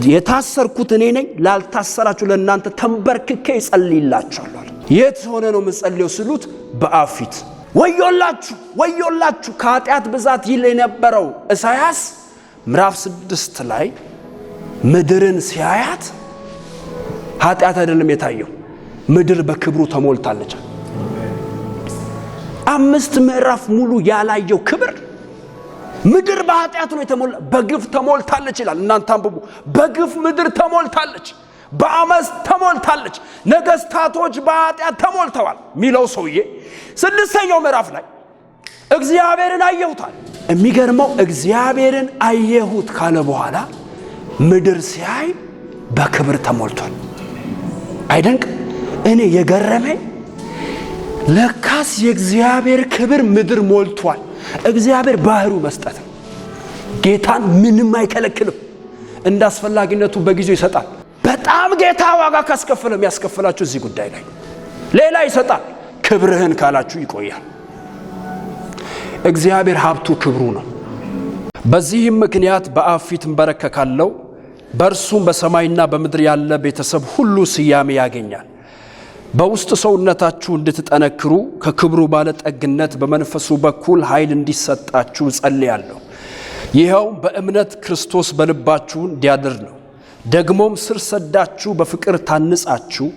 የታሰርኩት እኔ ነኝ፣ ላልታሰራችሁ ለእናንተ ተንበርክኬ ይጸልይላችኋል። የት ሆነ ነው የምጸልየው ስሉት በአብ ፊት። ወዮላችሁ ወዮላችሁ ከኃጢአት ብዛት ይል የነበረው ኢሳያስ ምዕራፍ 6 ላይ ምድርን ሲያያት ኃጢአት አይደለም የታየው፣ ምድር በክብሩ ተሞልታለች። 5 ምዕራፍ ሙሉ ያላየው ክብር ምድር በኃጢአት ነው የተሞላ፣ በግፍ ተሞልታለች ይላል። እናንተ አንብቡ። በግፍ ምድር ተሞልታለች፣ በአመፅ ተሞልታለች፣ ነገስታቶች በኃጢአት ተሞልተዋል ሚለው ሰውዬ 6ኛው ምዕራፍ ላይ እግዚአብሔርን አየሁታል። የሚገርመው እግዚአብሔርን አየሁት ካለ በኋላ ምድር ሲያይ በክብር ተሞልቷል። አይደንቅ? እኔ የገረመኝ ለካስ የእግዚአብሔር ክብር ምድር ሞልቷል። እግዚአብሔር ባህሩ መስጠት ነው። ጌታን ምንም አይከለክልም። እንዳስፈላጊነቱ በጊዜው ይሰጣል። በጣም ጌታ ዋጋ ካስከፈለ የሚያስከፍላችሁ እዚህ ጉዳይ ላይ ሌላ ይሰጣል። ክብርህን ካላችሁ ይቆያል። እግዚአብሔር ሀብቱ ክብሩ ነው። በዚህም ምክንያት በአብ ፊት እንበረከካለሁ፣ በእርሱም በሰማይና በምድር ያለ ቤተሰብ ሁሉ ስያሜ ያገኛል። በውስጥ ሰውነታችሁ እንድትጠነክሩ ከክብሩ ባለጠግነት በመንፈሱ በኩል ኃይል እንዲሰጣችሁ እጸልያለሁ። ይኸው በእምነት ክርስቶስ በልባችሁ እንዲያድር ነው። ደግሞም ስር ሰዳችሁ በፍቅር ታንጻችሁ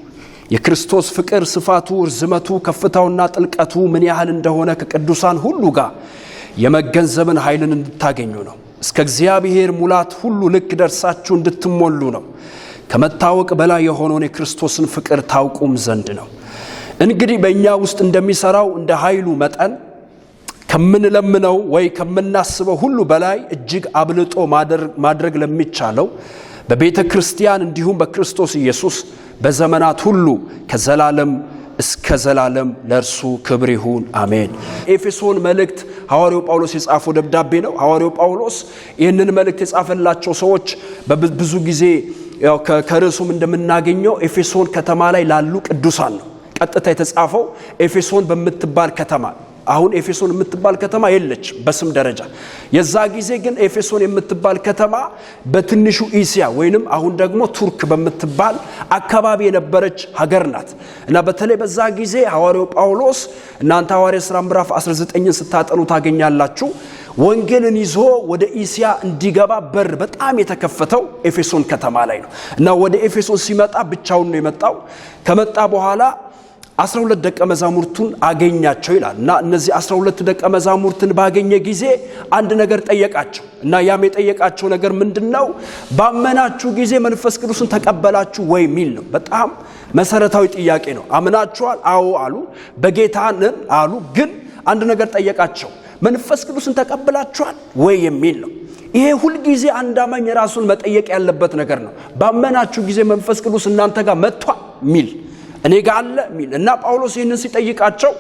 የክርስቶስ ፍቅር ስፋቱ፣ ርዝመቱ፣ ከፍታውና ጥልቀቱ ምን ያህል እንደሆነ ከቅዱሳን ሁሉ ጋር የመገንዘብን ኃይልን እንድታገኙ ነው። እስከ እግዚአብሔር ሙላት ሁሉ ልክ ደርሳችሁ እንድትሞሉ ነው። ከመታወቅ በላይ የሆነውን የክርስቶስን ፍቅር ታውቁም ዘንድ ነው። እንግዲህ በእኛ ውስጥ እንደሚሰራው እንደ ኃይሉ መጠን ከምንለምነው ወይ ከምናስበው ሁሉ በላይ እጅግ አብልጦ ማድረግ ለሚቻለው በቤተ ክርስቲያን እንዲሁም በክርስቶስ ኢየሱስ በዘመናት ሁሉ ከዘላለም እስከ ዘላለም ለእርሱ ክብር ይሁን፣ አሜን። ኤፌሶን መልእክት ሐዋርያው ጳውሎስ የጻፈው ደብዳቤ ነው። ሐዋርያው ጳውሎስ ይህንን መልእክት የጻፈላቸው ሰዎች በብዙ ጊዜ ያው ከርዕሱም እንደምናገኘው ኤፌሶን ከተማ ላይ ላሉ ቅዱሳን ነው። ቀጥታ የተጻፈው ኤፌሶን በምትባል ከተማ፣ አሁን ኤፌሶን የምትባል ከተማ የለች በስም ደረጃ። የዛ ጊዜ ግን ኤፌሶን የምትባል ከተማ በትንሹ እስያ ወይንም አሁን ደግሞ ቱርክ በምትባል አካባቢ የነበረች ሀገር ናት። እና በተለይ በዛ ጊዜ ሐዋርያው ጳውሎስ፣ እናንተ ሐዋርያት ሥራ ምዕራፍ 19ን ስታጠኑ ታገኛላችሁ፣ ወንጌልን ይዞ ወደ እስያ እንዲገባ በር በጣም የተከፈተው ኤፌሶን ከተማ ላይ ነው። እና ወደ ኤፌሶን ሲመጣ ብቻውን ነው የመጣው። ከመጣ በኋላ 12 ደቀ መዛሙርቱን አገኛቸው ይላል። እና እነዚህ 12 ደቀ መዛሙርትን ባገኘ ጊዜ አንድ ነገር ጠየቃቸው። እና ያም የጠየቃቸው ነገር ምንድነው? ባመናችሁ ጊዜ መንፈስ ቅዱስን ተቀበላችሁ ወይ የሚል ነው። በጣም መሰረታዊ ጥያቄ ነው። አምናችኋል? አዎ አሉ። በጌታ ነን አሉ። ግን አንድ ነገር ጠየቃቸው፣ መንፈስ ቅዱስን ተቀብላችኋል ወይ የሚል ነው። ይሄ ሁል ጊዜ አንድ አማኝ ራሱን መጠየቅ ያለበት ነገር ነው። ባመናችሁ ጊዜ መንፈስ ቅዱስ እናንተ ጋር መጥቷል ሚል፣ እኔ ጋር አለ ሚል። እና ጳውሎስ ይህንን ሲጠይቃቸው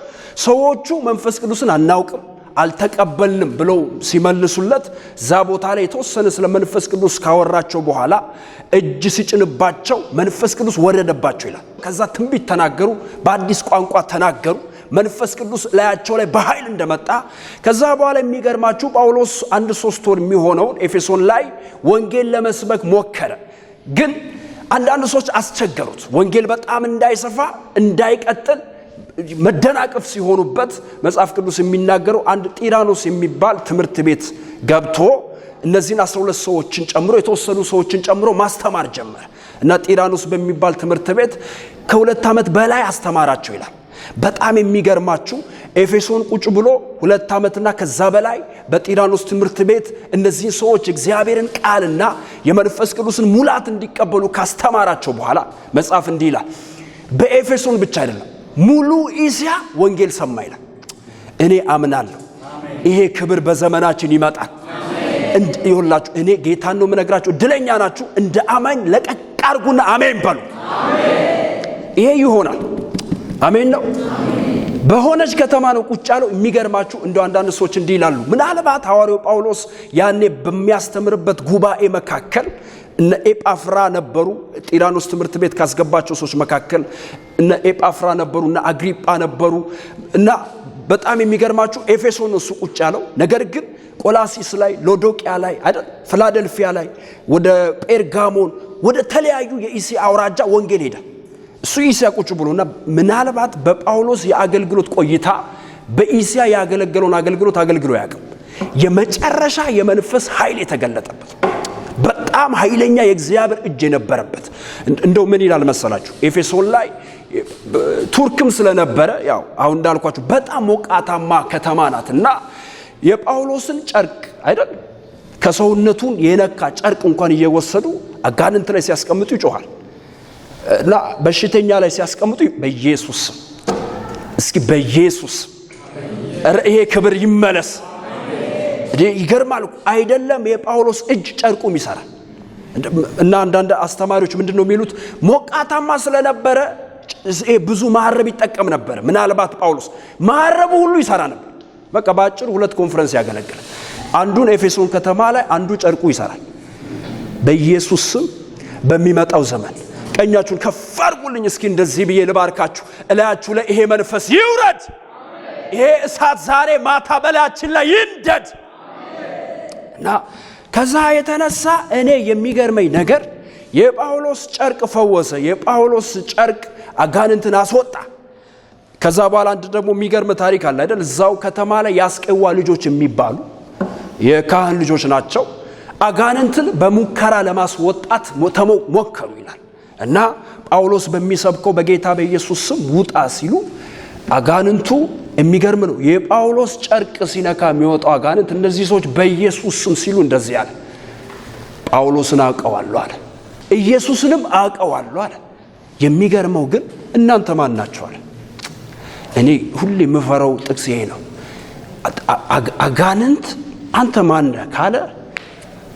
ሰዎቹ መንፈስ ቅዱስን አናውቅም፣ አልተቀበልንም ብለው ሲመልሱለት፣ እዛ ቦታ ላይ የተወሰነ ስለ መንፈስ ቅዱስ ካወራቸው በኋላ እጅ ሲጭንባቸው መንፈስ ቅዱስ ወረደባቸው ይላል። ከዛ ትንቢት ተናገሩ፣ በአዲስ ቋንቋ ተናገሩ። መንፈስ ቅዱስ ላያቸው ላይ በኃይል እንደመጣ። ከዛ በኋላ የሚገርማችሁ ጳውሎስ አንድ 3 ወር የሚሆነውን ኤፌሶን ላይ ወንጌል ለመስበክ ሞከረ። ግን አንዳንድ ሰዎች አስቸገሩት። ወንጌል በጣም እንዳይሰፋ እንዳይቀጥል መደናቀፍ ሲሆኑበት መጽሐፍ ቅዱስ የሚናገረው አንድ ጢራኖስ የሚባል ትምህርት ቤት ገብቶ እነዚህን 12 ሰዎችን ጨምሮ፣ የተወሰኑ ሰዎችን ጨምሮ ማስተማር ጀመረ። እና ጢራኖስ በሚባል ትምህርት ቤት ከ2 ዓመት በላይ አስተማራቸው ይላል። በጣም የሚገርማችሁ ኤፌሶን ቁጭ ብሎ 2 ዓመትና ከዛ በላይ በጢራኖስ ትምህርት ቤት እነዚህን ሰዎች እግዚአብሔርን ቃልና የመንፈስ ቅዱስን ሙላት እንዲቀበሉ ካስተማራቸው በኋላ መጽሐፍ እንዲህ ይላል፣ በኤፌሶን ብቻ አይደለም ሙሉ እስያ ወንጌል ሰማ ይላል። እኔ አምናለሁ ይሄ ክብር በዘመናችን ይመጣል። ይኸውላችሁ እኔ ጌታን ነው የምነግራችሁ፣ እድለኛ ናችሁ። እንደ አማኝ ለቀቅ አድርጉና አሜን በሉ። ይሄ ይሆናል። አሜን ነው። በሆነች ከተማ ነው ቁጭ ያለው። የሚገርማችሁ እንደው አንዳንድ ሰዎች እንዲህ ይላሉ፣ ምናልባት ሐዋርያው ጳውሎስ ያኔ በሚያስተምርበት ጉባኤ መካከል እነ ኤጳፍራ ነበሩ። ጢራኖስ ትምህርት ቤት ካስገባቸው ሰዎች መካከል እነ ኤጳፍራ ነበሩ፣ እነ አግሪጳ ነበሩ። እና በጣም የሚገርማችሁ ኤፌሶን እሱ ቁጭ ያለው፣ ነገር ግን ቆላሲስ ላይ፣ ሎዶቅያ ላይ አይደል፣ ፊላደልፊያ ላይ፣ ወደ ጴርጋሞን፣ ወደ ተለያዩ የኢሲያ አውራጃ ወንጌል ሄደ። እሱ ኢሲያ ቁጭ ብሎና ምናልባት በጳውሎስ የአገልግሎት ቆይታ በኢሲያ ያገለገለውን አገልግሎት አገልግሎ አያውቅም። የመጨረሻ የመንፈስ ኃይል የተገለጠበት፣ በጣም ኃይለኛ የእግዚአብሔር እጅ የነበረበት። እንደው ምን ይላል መሰላችሁ? ኤፌሶን ላይ ቱርክም ስለነበረ፣ ያው አሁን እንዳልኳችሁ በጣም ሞቃታማ ከተማ ናት እና የጳውሎስን ጨርቅ አይደል ከሰውነቱን የነካ ጨርቅ እንኳን እየወሰዱ አጋንንት ላይ ሲያስቀምጡ ይጮኻል እና በሽተኛ ላይ ሲያስቀምጡ በኢየሱስ፣ እስኪ በኢየሱስ ይሄ ክብር ይመለስ። ይገርማል አይደለም? የጳውሎስ እጅ ጨርቁም ይሰራል። እና አንዳንድ አስተማሪዎች ምንድን ነው የሚሉት? ሞቃታማ ስለነበረ ብዙ መሀረብ ይጠቀም ነበር። ምናልባት ጳውሎስ መሀረቡ ሁሉ ይሰራ ነበር። በቃ በአጭሩ ሁለት ኮንፈረንስ ያገለግላል። አንዱን ኤፌሶን ከተማ ላይ፣ አንዱ ጨርቁ ይሰራል። በኢየሱስ ስም በሚመጣው ዘመን ቀኛችሁን ከፍ አድርጉልኝ እስኪ፣ እንደዚህ ብዬ ልባርካችሁ። እላያችሁ ላይ ይሄ መንፈስ ይውረድ። ይሄ እሳት ዛሬ ማታ በላያችን ላይ ይንደድ። እና ከዛ የተነሳ እኔ የሚገርመኝ ነገር የጳውሎስ ጨርቅ ፈወሰ። የጳውሎስ ጨርቅ አጋንንትን አስወጣ። ከዛ በኋላ አንድ ደግሞ የሚገርም ታሪክ አለ አይደል? እዛው ከተማ ላይ የአስቄዋ ልጆች የሚባሉ የካህን ልጆች ናቸው። አጋንንትን በሙከራ ለማስወጣት ሞከሩ ይላል። እና ጳውሎስ በሚሰብከው በጌታ በኢየሱስ ስም ውጣ ሲሉ አጋንንቱ፣ የሚገርም ነው። የጳውሎስ ጨርቅ ሲነካ የሚወጣው አጋንንት እነዚህ ሰዎች በኢየሱስ ስም ሲሉ እንደዚህ አለ። ጳውሎስን አውቀዋለሁ አለ። ኢየሱስንም አውቀዋለሁ አለ። የሚገርመው ግን እናንተ ማን ናችሁ አለ። እኔ ሁሌ የምፈራው ጥቅስ ይሄ ነው። አጋንንት አንተ ማን ነህ ካለ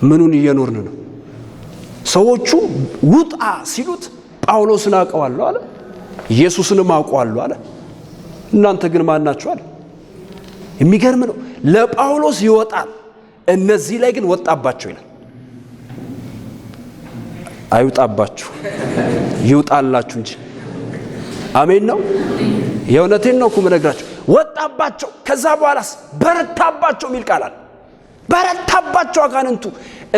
ምኑን እየኖርን ነው? ሰዎቹ ውጣ ሲሉት ጳውሎስን አውቀዋለሁ አለ፣ ኢየሱስንም አውቀዋለሁ አለ። እናንተ ግን ማን ናችሁ አለ። የሚገርም ነው። ለጳውሎስ ይወጣል፣ እነዚህ ላይ ግን ወጣባቸው ይላል። አይውጣባችሁ፣ ይውጣላችሁ እንጂ። አሜን ነው። የእውነቴን ነው እኮ የምነግራችሁ። ወጣባቸው። ከዛ በኋላስ በረታባቸው የሚል ቃል አለ። በረታባቸው አጋንንቱ፣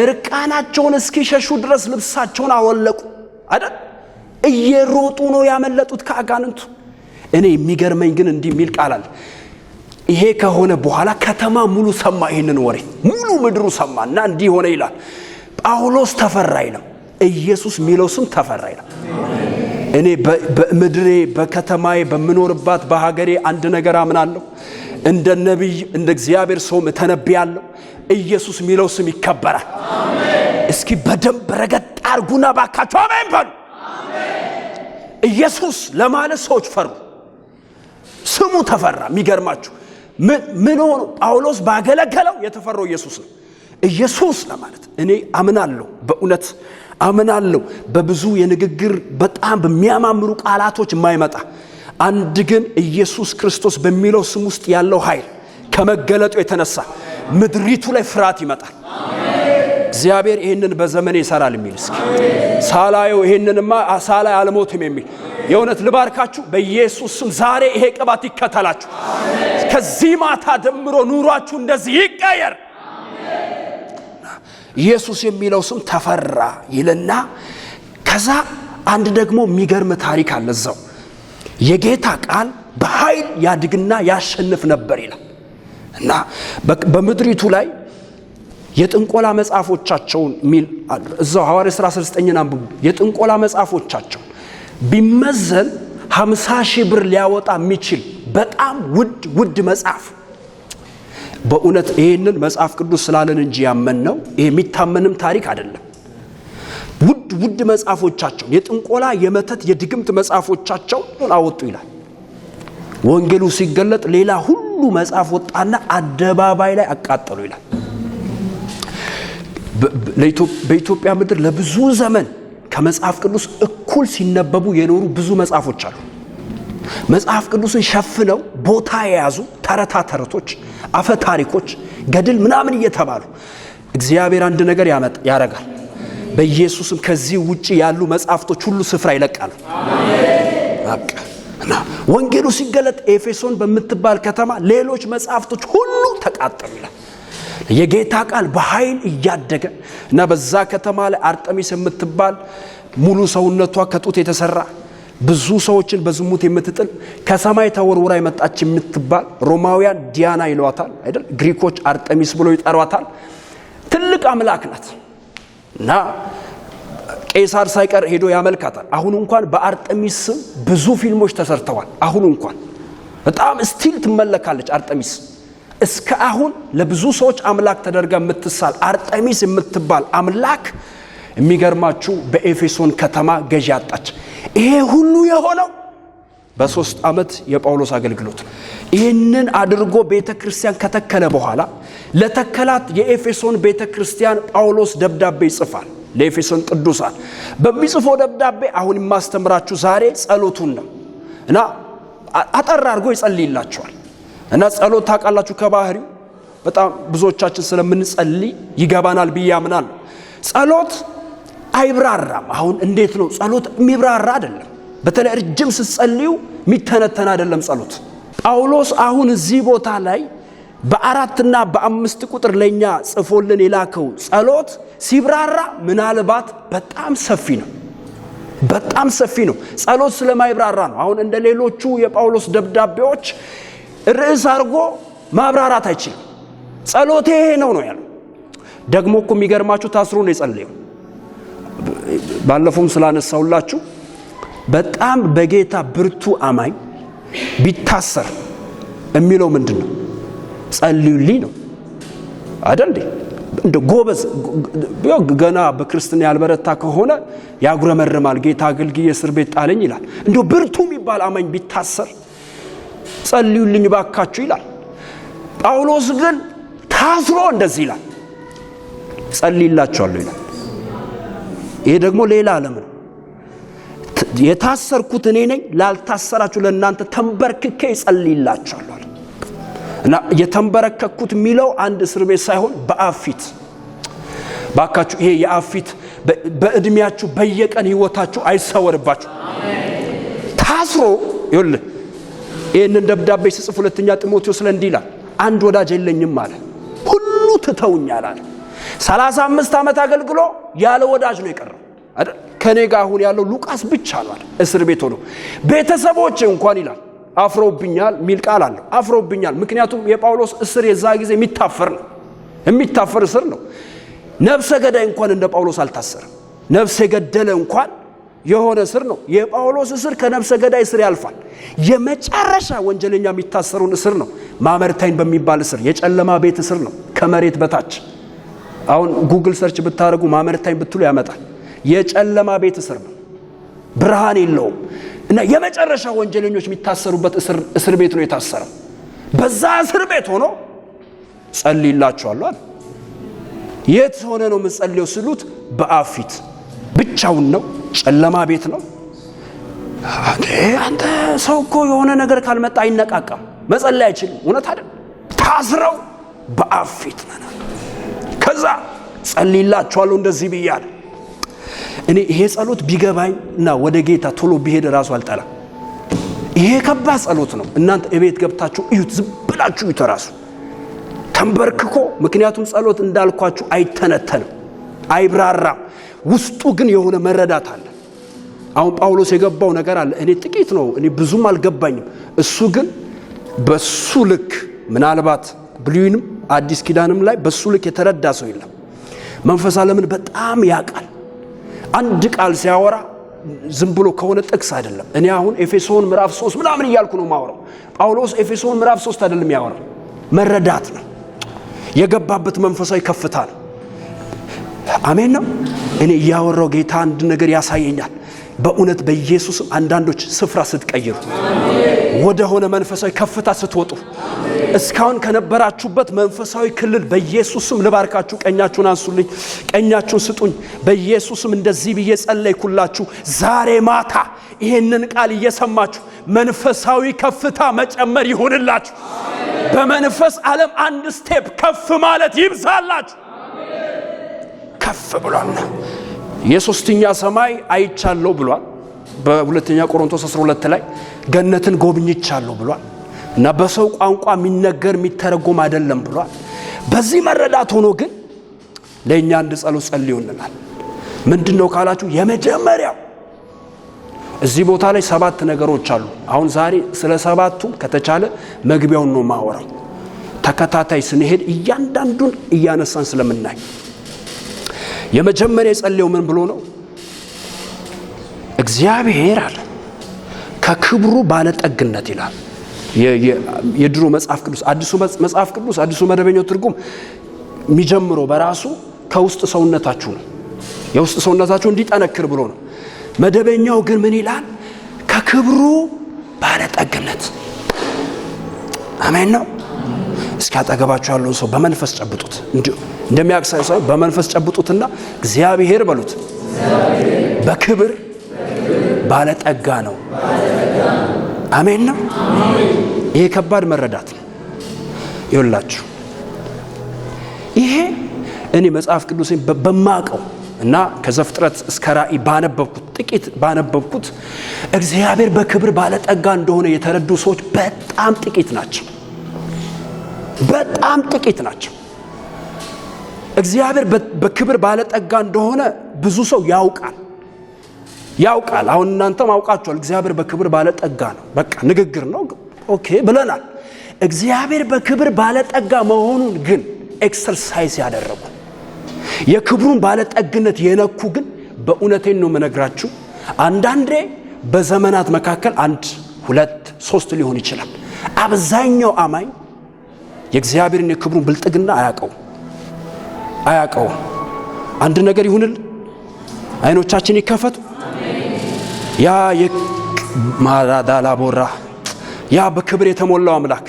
እርቃናቸውን እስኪሸሹ ድረስ ልብሳቸውን አወለቁ አይደል? እየሮጡ ነው ያመለጡት ከአጋንንቱ። እኔ የሚገርመኝ ግን እንዲህ የሚል ቃል አለ። ይሄ ከሆነ በኋላ ከተማ ሙሉ ሰማ፣ ይህንን ወሬ ሙሉ ምድሩ ሰማ እና እንዲህ ሆነ ይላል። ጳውሎስ ተፈራ ይላል። ኢየሱስ የሚለው ስም ተፈራ ይላል። እኔ በምድሬ፣ በከተማዬ፣ በምኖርባት በሀገሬ አንድ ነገር አምናለሁ። እንደ ነቢይ፣ እንደ እግዚአብሔር ሰውም እተነብያለሁ። ኢየሱስ የሚለው ስም ይከበራል። እስኪ በደንብ ረገጥ አርጉና ባካችሁ አሜን በሉ። ኢየሱስ ለማለት ሰዎች ፈሩ። ስሙ ተፈራ። የሚገርማችሁ ምን ሆኖ ጳውሎስ ባገለገለው የተፈራው ኢየሱስ ነው። ኢየሱስ ለማለት እኔ አምናለሁ፣ በእውነት አምናለሁ። በብዙ የንግግር በጣም በሚያማምሩ ቃላቶች የማይመጣ አንድ ግን ኢየሱስ ክርስቶስ በሚለው ስም ውስጥ ያለው ኃይል ከመገለጡ የተነሳ ምድሪቱ ላይ ፍርሃት ይመጣል። እግዚአብሔር ይህንን በዘመኔ ይሰራል የሚል፣ እስኪ ሳላየው ይህንንማ ሳላይ አልሞትም የሚል፣ የእውነት ልባርካችሁ በኢየሱስ ስም። ዛሬ ይሄ ቅባት ይከተላችሁ። ከዚህ ማታ ጀምሮ ኑሯችሁ እንደዚህ ይቀየር። ኢየሱስ የሚለው ስም ተፈራ ይልና ከዛ አንድ ደግሞ የሚገርም ታሪክ አለ እዛው። የጌታ ቃል በኃይል ያድግና ያሸንፍ ነበር ይላል። እና በምድሪቱ ላይ የጥንቆላ መጽሐፎቻቸውን የሚል እዛው ሐዋርያ ሥራ 19ን አንብቡ። የጥንቆላ መጽሐፎቻቸውን ቢመዘን 50 ሺህ ብር ሊያወጣ የሚችል በጣም ውድ ውድ መጽሐፍ፣ በእውነት ይህንን መጽሐፍ ቅዱስ ስላለን እንጂ ያመን ነው፣ ይሄ የሚታመንም ታሪክ አይደለም። ውድ ውድ መጽሐፎቻቸውን፣ የጥንቆላ፣ የመተት፣ የድግምት መጽሐፎቻቸውን አወጡ ይላል። ወንጌሉ ሲገለጥ ሌላ ሁሉ መጽሐፍ ወጣና አደባባይ ላይ አቃጠሉ ይላል። በኢትዮጵያ ምድር ለብዙ ዘመን ከመጽሐፍ ቅዱስ እኩል ሲነበቡ የኖሩ ብዙ መጽሐፎች አሉ። መጽሐፍ ቅዱስን ሸፍነው ቦታ የያዙ ተረታ ተረቶች፣ አፈ ታሪኮች፣ ገድል ምናምን እየተባሉ እግዚአብሔር አንድ ነገር ያረጋል። በኢየሱስም ከዚህ ውጪ ያሉ መጽሐፍቶች ሁሉ ስፍራ ይለቃሉ። በቃ እና ወንጌሉ ሲገለጥ ኤፌሶን በምትባል ከተማ ሌሎች መጽሐፍቶች ሁሉ ተቃጠሉ ይላል። የጌታ ቃል በኃይል እያደገ እና በዛ ከተማ ላይ አርጠሚስ የምትባል ሙሉ ሰውነቷ ከጡት የተሰራ፣ ብዙ ሰዎችን በዝሙት የምትጥል፣ ከሰማይ ተወርውራ የመጣች የምትባል፣ ሮማውያን ዲያና ይሏታል አይደል? ግሪኮች አርጠሚስ ብሎ ይጠሯታል። ትልቅ አምላክ ናት እና ቄሳር ሳይቀር ሄዶ ያመልካታል። አሁን እንኳን በአርጠሚስ ስም ብዙ ፊልሞች ተሰርተዋል። አሁን እንኳን በጣም still ትመለካለች አርጠሚስ። እስከ አሁን ለብዙ ሰዎች አምላክ ተደርጋ የምትሳል አርጠሚስ የምትባል አምላክ የሚገርማችሁ በኤፌሶን ከተማ ገዢ አጣች። ይሄ ሁሉ የሆነው በ3 ዓመት የጳውሎስ አገልግሎት። ይህንን አድርጎ ቤተ ክርስቲያን ከተከለ በኋላ ለተከላት የኤፌሶን ቤተ ክርስቲያን ጳውሎስ ደብዳቤ ይጽፋል። ለኤፌሶን ቅዱሳን በሚጽፈው ደብዳቤ አሁን የማስተምራችሁ ዛሬ ጸሎቱን ነው እና አጠር አድርጎ ይጸልይላቸዋል። እና ጸሎት ታውቃላችሁ ከባህሪው በጣም ብዙዎቻችን ስለምንጸልይ ይገባናል ብዬ አምናለሁ። ጸሎት አይብራራም። አሁን እንዴት ነው ጸሎት የሚብራራ አይደለም። በተለይ ረጅም ስትጸልዩ የሚተነተን አይደለም ጸሎት። ጳውሎስ አሁን እዚህ ቦታ ላይ በ4ና በ5 ቁጥር ለኛ ጽፎልን የላከው ጸሎት ሲብራራ ምናልባት በጣም ሰፊ ነው። በጣም ሰፊ ነው። ጸሎት ስለማይብራራ ነው። አሁን እንደ ሌሎቹ የጳውሎስ ደብዳቤዎች ርዕስ አድርጎ ማብራራት አይችልም። ጸሎቴ ይሄ ነው ነው ያለው። ደግሞ እኮ የሚገርማችሁ ታስሮ ነው የጸለየው። ባለፈውም ስላነሳውላችሁ በጣም በጌታ ብርቱ አማኝ ቢታሰር የሚለው ምንድን ነው? ጸልዩልኝ ነው አይደል እንዴ? እንደ ጎበዝ ገና በክርስትና ያልበረታ ከሆነ ያጉረመርማል። ጌታ አገልግዬ እስር ቤት ጣለኝ ይላል። እንደው ብርቱ የሚባል አማኝ ቢታሰር ጸልዩልኝ ባካችሁ ይላል። ጳውሎስ ግን ታስሮ እንደዚህ ይላል፣ ጸልይላችኋለሁ ይላል። ይሄ ደግሞ ሌላ ዓለም ነው። የታሰርኩት እኔ ነኝ፣ ላልታሰራችሁ ለእናንተ ተንበርክኬ እጸልይላችኋለሁ አለ። እና የተንበረከኩት የሚለው አንድ እስር ቤት ሳይሆን በአብ ፊት። ባካችሁ ይሄ የአብ ፊት በእድሜያችሁ በየቀን ህይወታችሁ አይሰወርባችሁ። ታስሮ ይኸውልህ ይህንን ደብዳቤ ሲጽፍ ሁለተኛ ጢሞቴዎስ ላይ እንዲህ ይላል፣ አንድ ወዳጅ የለኝም አለ፣ ሁሉ ትተውኛል አለ። 35 ዓመት አገልግሎ ያለ ወዳጅ ነው የቀረው አይደል? ከኔ ጋር አሁን ያለው ሉቃስ ብቻ ነው አለ። እስር ቤት ሆኖ ቤተሰቦቼ እንኳን ይላል አፍሮብኛል ሚል ቃል አለው። አፍሮብኛል፣ ምክንያቱም የጳውሎስ እስር የዛ ጊዜ የሚታፈር ነው፣ የሚታፈር እስር ነው። ነፍሰ ገዳይ እንኳን እንደ ጳውሎስ አልታሰረም። ነፍሰ የገደለ እንኳን የሆነ እስር ነው። የጳውሎስ እስር ከነፍሰ ገዳይ እስር ያልፋል። የመጨረሻ ወንጀለኛ የሚታሰሩን እስር ነው። ማመርታይን በሚባል እስር፣ የጨለማ ቤት እስር ነው፣ ከመሬት በታች። አሁን Google search ብታደርጉ ማመርታይን ብትሉ ያመጣል። የጨለማ ቤት እስር ነው፣ ብርሃን የለውም። እና የመጨረሻ ወንጀለኞች የሚታሰሩበት እስር ቤት ነው የታሰረው። በዛ እስር ቤት ሆኖ ጸልይላችኋለሁ አለ። የት ሆነ ነው የምጸልየው ስሉት በአብ ፊት። ብቻውን ነው፣ ጨለማ ቤት ነው። አንተ ሰው እኮ የሆነ ነገር ካልመጣ አይነቃቃም፣ መጸለይ አይችልም። እውነት አይደል? ታስረው በአብ ፊት ነን። ከዛ ጸልይላችኋለሁ እንደዚህ ብያለሁ። እኔ ይሄ ጸሎት ቢገባኝ እና ወደ ጌታ ቶሎ ቢሄድ ራሱ አልጠላም። ይሄ ከባድ ጸሎት ነው። እናንተ እቤት ገብታችሁ እዩት፣ ዝም ብላችሁ እዩት ራሱ ተንበርክኮ። ምክንያቱም ጸሎት እንዳልኳችሁ አይተነተንም፣ አይብራራም። ውስጡ ግን የሆነ መረዳት አለ። አሁን ጳውሎስ የገባው ነገር አለ። እኔ ጥቂት ነው፣ እኔ ብዙም አልገባኝም። እሱ ግን በሱ ልክ ምናልባት ብሉይንም አዲስ ኪዳንም ላይ በሱ ልክ የተረዳ ሰው የለም። መንፈስ ዓለምን በጣም ያውቃል። አንድ ቃል ሲያወራ ዝም ብሎ ከሆነ ጥቅስ አይደለም። እኔ አሁን ኤፌሶን ምዕራፍ 3 ምናምን እያልኩ ነው የማወራው። ጳውሎስ ኤፌሶን ምዕራፍ 3 አይደለም ያወራው፣ መረዳት ነው የገባበት መንፈሳዊ ከፍታ ነው። አሜን ነው። እኔ እያወራው ጌታ አንድ ነገር ያሳየኛል። በእውነት በኢየሱስም አንዳንዶች ስፍራ ስትቀይሩ፣ ወደ ሆነ መንፈሳዊ ከፍታ ስትወጡ፣ እስካሁን ከነበራችሁበት መንፈሳዊ ክልል በኢየሱስም ልባርካችሁ። ቀኛችሁን አንሱልኝ፣ ቀኛችሁን ስጡኝ። በኢየሱስም እንደዚህ ብዬ ጸለይኩላችሁ። ዛሬ ማታ ይሄንን ቃል እየሰማችሁ መንፈሳዊ ከፍታ መጨመር ይሁንላችሁ። በመንፈስ ዓለም አንድ step ከፍ ማለት ይብዛላችሁ። ከፍ ብሏል። የሶስተኛ ሰማይ አይቻለሁ ብሏል። በሁለተኛ ቆሮንቶስ 12 ላይ ገነትን ጎብኝቻለሁ ብሏል። እና በሰው ቋንቋ የሚነገር የሚተረጎም አይደለም ብሏል። በዚህ መረዳት ሆኖ ግን ለእኛ አንድ ጸሎት ጸልዩልናል። ምንድን ነው ካላችሁ፣ የመጀመሪያው እዚህ ቦታ ላይ 7 ነገሮች አሉ። አሁን ዛሬ ስለ 7ቱ ከተቻለ መግቢያውን ነው ማወራው። ተከታታይ ስንሄድ እያንዳንዱን እያነሳን ስለምናይ የመጀመሪያ የጸለየው ምን ብሎ ነው? እግዚአብሔር አለ ከክብሩ ባለጠግነት ይላል። የድሮ መጽሐፍ ቅዱስ አዲሱ መጽሐፍ ቅዱስ አዲሱ መደበኛው ትርጉም የሚጀምረው በራሱ ከውስጥ ሰውነታችሁ ነው። የውስጥ ሰውነታችሁ እንዲጠነክር ብሎ ነው። መደበኛው ግን ምን ይላል? ከክብሩ ባለጠግነት። አሜን ነው። እስኪ አጠገባችሁ ያለውን ሰው በመንፈስ ጨብጡት። እንደሚያውቅ ሳይሆን በመንፈስ ጨብጡትና እግዚአብሔር በሉት በክብር ባለጠጋ ነው። አሜን ነው። ይሄ ከባድ መረዳት ነው። ይኸውላችሁ ይሄ እኔ መጽሐፍ ቅዱስን በማቀው እና ከዘፍጥረት እስከ ራእይ ባነበብኩት ጥቂት ባነበብኩት እግዚአብሔር በክብር ባለጠጋ እንደሆነ የተረዱ ሰዎች በጣም ጥቂት ናቸው። በጣም ጥቂት ናቸው። እግዚአብሔር በክብር ባለጠጋ እንደሆነ ብዙ ሰው ያውቃል ያውቃል። አሁን እናንተም አውቃችኋል። እግዚአብሔር በክብር ባለጠጋ ነው። በቃ ንግግር ነው፣ okay ብለናል። እግዚአብሔር በክብር ባለጠጋ መሆኑን ግን exercise ያደረጉ የክብሩን ባለጠግነት የነኩ ግን በእውነቴን ነው የምነግራችሁ፣ አንዳንዴ በዘመናት መካከል 1 2 3 ሊሆን ይችላል። አብዛኛው አማኝ የእግዚአብሔርን የክብሩን ብልጥግና አያውቀውም። አንድ ነገር ይሁንል፣ አይኖቻችን ይከፈቱ። ያ የማራዳላቦራ ያ በክብር የተሞላው አምላክ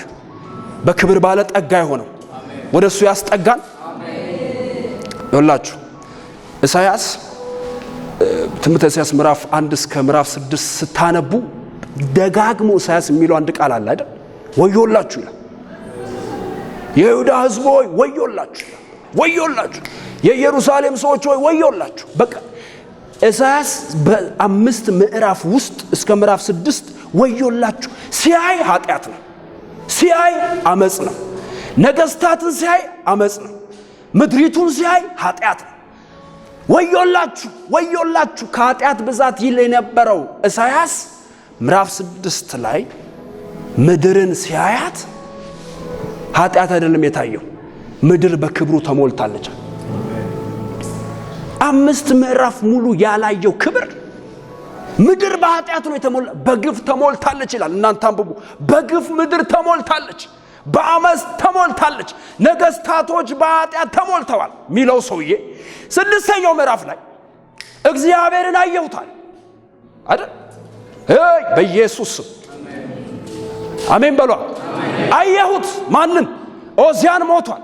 በክብር ባለጠጋ የሆነው ወደሱ ያስጠጋን። ይኸውላችሁ ኢሳያስ ትንቢተ ኢሳያስ ምዕራፍ 1 እስከ ምዕራፍ 6 ስታነቡ ደጋግሞ ኢሳያስ የሚለው አንድ ቃል አለ አይደል? ወዮላችሁ ይላል። የይሁዳ ሕዝብ ሆይ ወዮላችሁ፣ ወዮላችሁ፣ የኢየሩሳሌም ሰዎች ሆይ ወዮላችሁ። በቃ ኢሳያስ በ5 ምዕራፍ ውስጥ እስከ ምዕራፍ 6 ወዮላችሁ ሲያይ ኃጢአት ነው፣ ሲያይ አመጽ ነው፣ ነገስታትን ሲያይ አመጽ ነው፣ ምድሪቱን ሲያይ ኃጢአት ነው። ወዮላችሁ ወዮላችሁ ከኃጢአት ብዛት ይል የነበረው ኢሳያስ ምዕራፍ 6 ላይ ምድርን ሲያያት ኃጢአት አይደለም የታየው፣ ምድር በክብሩ ተሞልታለች። 5 ምዕራፍ ሙሉ ያላየው ክብር ምድር በኃጢአት ነው የተሞላ፣ በግፍ ተሞልታለች ይላል። እናንተ አንብቡ። በግፍ ምድር ተሞልታለች፣ በአመፅ ተሞልታለች፣ ነገስታቶች በኃጢአት ተሞልተዋል ሚለው ሰውዬ 6ኛው ምዕራፍ ላይ እግዚአብሔርን አየሁታል አይደል? በኢየሱስ ስም አሜን በሏ። አየሁት ማንን? ኦዚያን ሞቷል።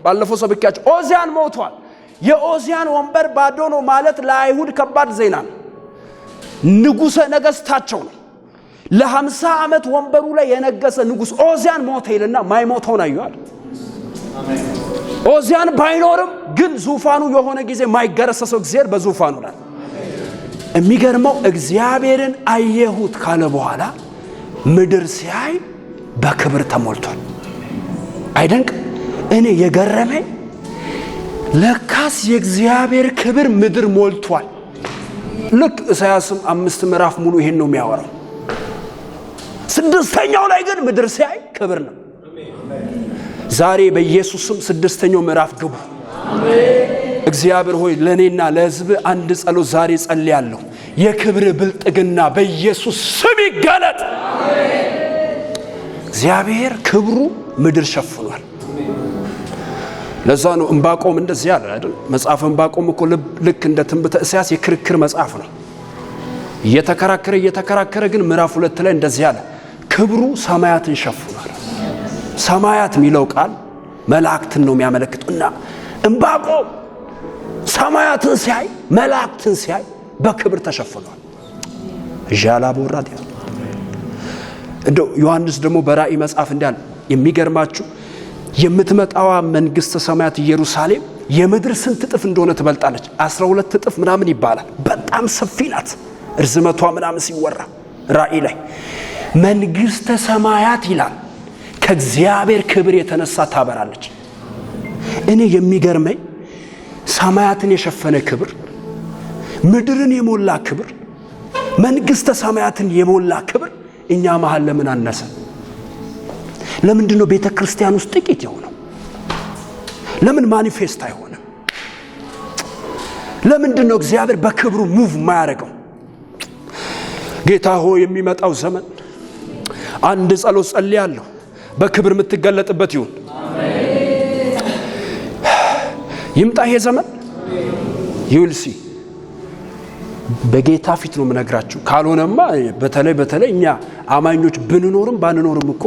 ባለፈው ሰብኬያቸው ኦዚያን ሞቷል። የኦዚያን ወንበር ባዶ ነው ማለት ለአይሁድ ከባድ ዜና ነው። ንጉሰ ነገስታቸው ነው። ለ50 ዓመት ወንበሩ ላይ የነገሰ ንጉስ ኦዚያን ሞተ ይልና ማይሞተውን አየዋል። ኦዚያን ባይኖርም ግን ዙፋኑ የሆነ ጊዜ ማይገረሰሰው እግዚአብሔር በዙፋኑ ላይ። የሚገርመው እግዚአብሔርን አየሁት ካለ በኋላ ምድር ሲያይ በክብር ተሞልቷል። አይደንቅ? እኔ የገረመኝ ለካስ የእግዚአብሔር ክብር ምድር ሞልቷል። ልክ ኢሳያስም 5 ምዕራፍ ሙሉ ይሄን ነው የሚያወራው። 6ኛው ላይ ግን ምድር ሲያይ ክብር ነው። ዛሬ በኢየሱስም 6ኛው ምዕራፍ ግቡ። እግዚአብሔር ሆይ ለኔና ለሕዝብ አንድ ጸሎት ዛሬ ጸልያለሁ። የክብር ብልጥግና በኢየሱስ ስም ይገለጥ። እግዚአብሔር ክብሩ ምድር ሸፍኗል። ለዛ ነው ዕንባቆም እንደዚህ ያለ አይደል? መጽሐፈ ዕንባቆም እኮ ልክ እንደ ትንቢተ ኢሳያስ የክርክር መጽሐፍ ነው። እየተከራከረ ግን ምዕራፍ 2 ላይ እንደዚህ ያለ ክብሩ ሰማያትን ሸፍኗል። ሰማያት የሚለው ቃል መላእክትን ነው የሚያመለክተው። እና ዕንባቆም ሰማያትን ሲያይ መላእክትን ሲያይ በክብር ተሸፍኗል። ዣላቦራት ያ እንደው ዮሐንስ ደግሞ በራእይ መጽሐፍ እንዳለ የሚገርማችሁ የምትመጣዋ መንግስተ ሰማያት ኢየሩሳሌም የምድር ስንት እጥፍ እንደሆነ ትበልጣለች። 12 እጥፍ ምናምን ይባላል። በጣም ሰፊ ናት እርዝመቷ ምናምን ሲወራ ራእይ ላይ መንግስተ ሰማያት ይላል ከእግዚአብሔር ክብር የተነሳ ታበራለች። እኔ የሚገርመኝ ሰማያትን የሸፈነ ክብር፣ ምድርን የሞላ ክብር፣ መንግሥተ ሰማያትን የሞላ ክብር እኛ መሃል ለምን አነሰ? ለምንድን ነው ቤተ ክርስቲያን ውስጥ ጥቂት የሆነው? ለምን manifest አይሆንም? ለምንድን ነው እግዚአብሔር በክብሩ move የማያደርገው? ጌታ ሆይ፣ የሚመጣው ዘመን አንድ ጸሎት ጸልያለሁ፣ በክብር የምትገለጥበት ይሁን። ይምጣ ይሄ ዘመን። You'll see። በጌታ ፊት ነው የምነግራችሁ። ካልሆነማ በተለይ በተለይ እኛ አማኞች ብንኖርም ባንኖርም እኮ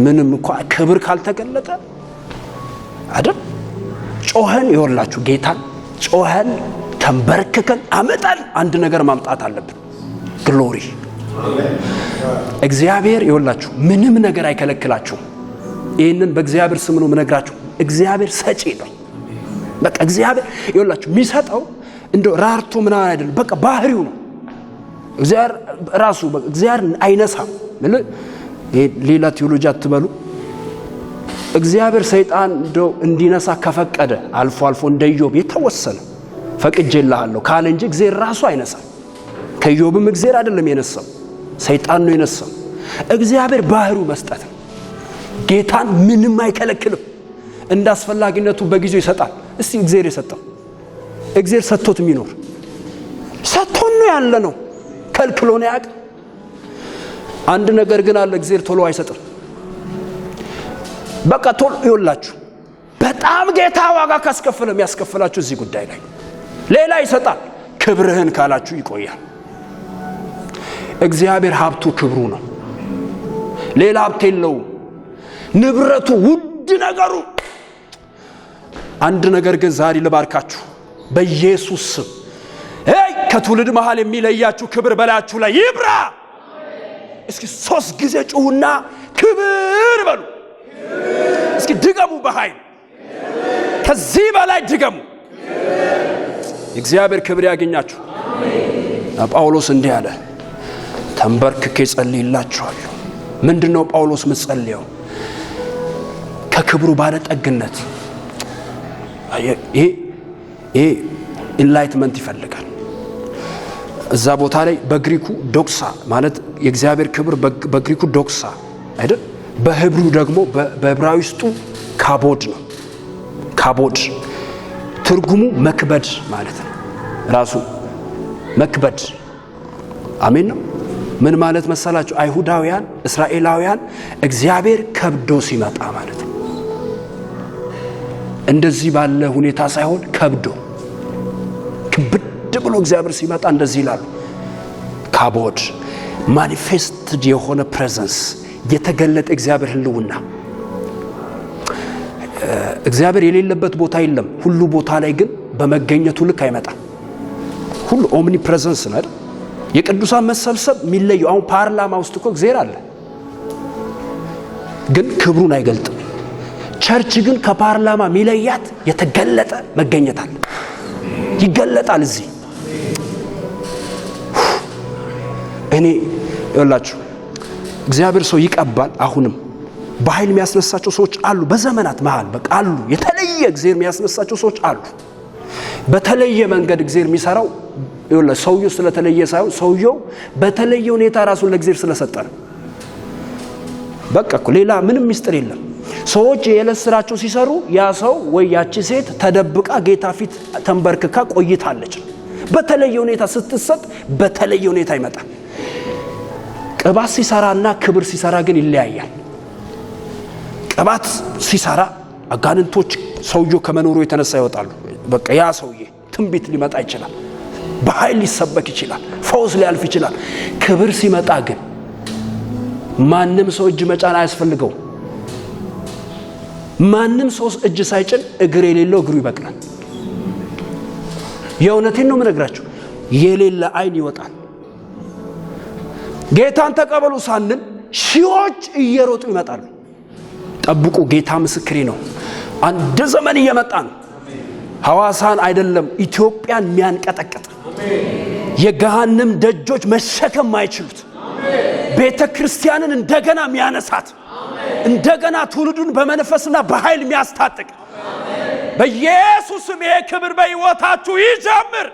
ምንም እኮ ክብር ካልተገለጠ አይደል? ጮኸን ይወላችሁ ጌታን ጮኸን ተንበርክከን አመጣን አንድ ነገር ማምጣት አለብን። Glory። እግዚአብሔር ይወላችሁ ምንም ነገር አይከለክላችሁም። ይህንን በእግዚአብሔር ስም ነው የምነግራችሁ። እግዚአብሔር ሰጪ ነው። በቃ እግዚአብሔር ይወላችሁ የሚሰጠው እንደው ራርቶ ምናምን አይደለም። በቃ ባህሪው ነው። እግዚአብሔር ራሱ እግዚአብሔር አይነሳም። ሌላ ቴዎሎጂ አትበሉ። እግዚአብሔር ሰይጣን እንደው እንዲነሳ ከፈቀደ አልፎ አልፎ እንደ ኢዮብ የተወሰነ ፈቅጄልሃለሁ ካለ እንጂ እግዚአብሔር ራሱ አይነሳም። ከኢዮብም እግዚአብሔር አይደለም የነሳው፣ ሰይጣን ነው የነሳው። እግዚአብሔር ባህሪው መስጠት ነው። ጌታን ምንም አይከለክልም። እንደ አስፈላጊነቱ በጊዜው ይሰጣል። እስቲ እግዚአብሔር የሰጠው፣ እግዚአብሔር ሰጥቶት የሚኖር፣ ሰጥቶን ነው ያለ ነው። ከልክሎ ነው ያውቅ። አንድ ነገር ግን አለ፣ እግዚአብሔር ቶሎ አይሰጥም። በቃ ቶሎ ይወላችሁ በጣም ጌታ ዋጋ ካስከፈለ የሚያስከፍላችሁ እዚህ ጉዳይ ላይ ሌላ ይሰጣል። ክብርህን ካላችሁ ይቆያል። እግዚአብሔር ሀብቱ ክብሩ ነው። ሌላ ሀብት የለውም። ንብረቱ ውድ ነገሩ። አንድ ነገር ግን ዛሬ ልባርካችሁ በኢየሱስ ስም። ከትውልድ መሃል የሚለያችሁ ክብር በላያችሁ ላይ ይብራ። እስኪ 3 ጊዜ ጩሁና ክብር በሉ። እስኪ ድገሙ፣ በኃይል ከዚህ በላይ ድገሙ። የእግዚአብሔር ክብር ያገኛችሁ። ጳውሎስ እንዲህ አለ፣ ተንበርክኬ ጸልይላችኋለሁ። ምንድነው ጳውሎስ ምጸልየው? ከክብሩ ባለጠግነት። ይሄ enlightenment ይፈልጋል። እዛ ቦታ ላይ በግሪኩ ዶክሳ ማለት የእግዚአብሔር ክብር በግሪኩ ዶክሳ አይደል? በህብሩ ደግሞ በዕብራይስጡ ካቦድ ነው። ካቦድ ትርጉሙ መክበድ ማለት ነው። ራሱ መክበድ። አሜን ነው። ምን ማለት መሰላችሁ? አይሁዳውያን እስራኤላውያን እግዚአብሔር ከብዶ ሲመጣ ማለት ነው። እንደዚህ ባለ ሁኔታ ሳይሆን ከብዶ ክብድ ብሎ እግዚአብሔር ሲመጣ እንደዚህ ይላሉ። ካቦድ manifested የሆነ presence፣ የተገለጠ እግዚአብሔር ህልውና። እግዚአብሔር የሌለበት ቦታ የለም። ሁሉ ቦታ ላይ ግን በመገኘቱ ልክ አይመጣም። ሁሉ omnipresence ነው አይደል? የቅዱሳን መሰብሰብ የሚለየው አሁን ፓርላማ ውስጥ እኮ እግዚአብሔር አለ፣ ግን ክብሩን አይገልጥም። Church ግን ከፓርላማ የሚለያት የተገለጠ መገኘት አለ። ይገለጣል እዚህ። እኔ ይኸውላችሁ እግዚአብሔር ሰው ይቀባል። አሁንም በኃይል የሚያስነሳቸው ሰዎች አሉ። በዘመናት መሃል በቃ አሉ። የተለየ እግዚአብሔር የሚያስነሳቸው ሰዎች አሉ። በተለየ መንገድ እግዚአብሔር የሚሰራው ይኸውልህ ሰውየው ስለተለየ ሳይሆን ሰውየው በተለየ ሁኔታ ራሱን ለእግዚአብሔር ስለሰጠ ነው። በቃ እኮ ሌላ ምንም ሚስጥር የለም። ሰዎች የዕለት ስራቸው ሲሰሩ ያ ሰው ወይ ያቺ ሴት ተደብቃ ጌታ ፊት ተንበርክካ ቆይታለች። በተለየ ሁኔታ ስትሰጥ በተለየ ሁኔታ ይመጣል። ቅባት ሲሰራና ክብር ሲሰራ ግን ይለያያል። ቅባት ሲሰራ አጋንንቶች ሰውየው ከመኖሩ የተነሳ ይወጣሉ። በቃ ያ ሰውዬ ትንቢት ሊመጣ ይችላል። በኃይል ሊሰበክ ይችላል። ፈውስ ሊያልፍ ይችላል። ክብር ሲመጣ ግን ማንም ሰው እጅ መጫን አያስፈልገው። ማንም ሰው እጅ ሳይጭን እግር የሌለው እግሩ ይበቅላል። የእውነቴን ነው የምነግራችሁ። የሌለ አይን ይወጣል። ጌታን ተቀበሉ ሳንል ሺዎች እየሮጡ ይመጣሉ። ጠብቁ፣ ጌታ ምስክሬ ነው። አንድ ዘመን እየመጣ ነው። ሐዋሳን አይደለም ኢትዮጵያን የሚያንቀጠቅጥ፣ የገሃነም ደጆች መሸከም ማይችሉት፣ ቤተ ክርስቲያንን እንደገና የሚያነሳት፣ እንደገና ትውልዱን በመንፈስና በኃይል የሚያስታጥቅ በኢየሱስም ይሄ ክብር በሕይወታችሁ ይጀምር።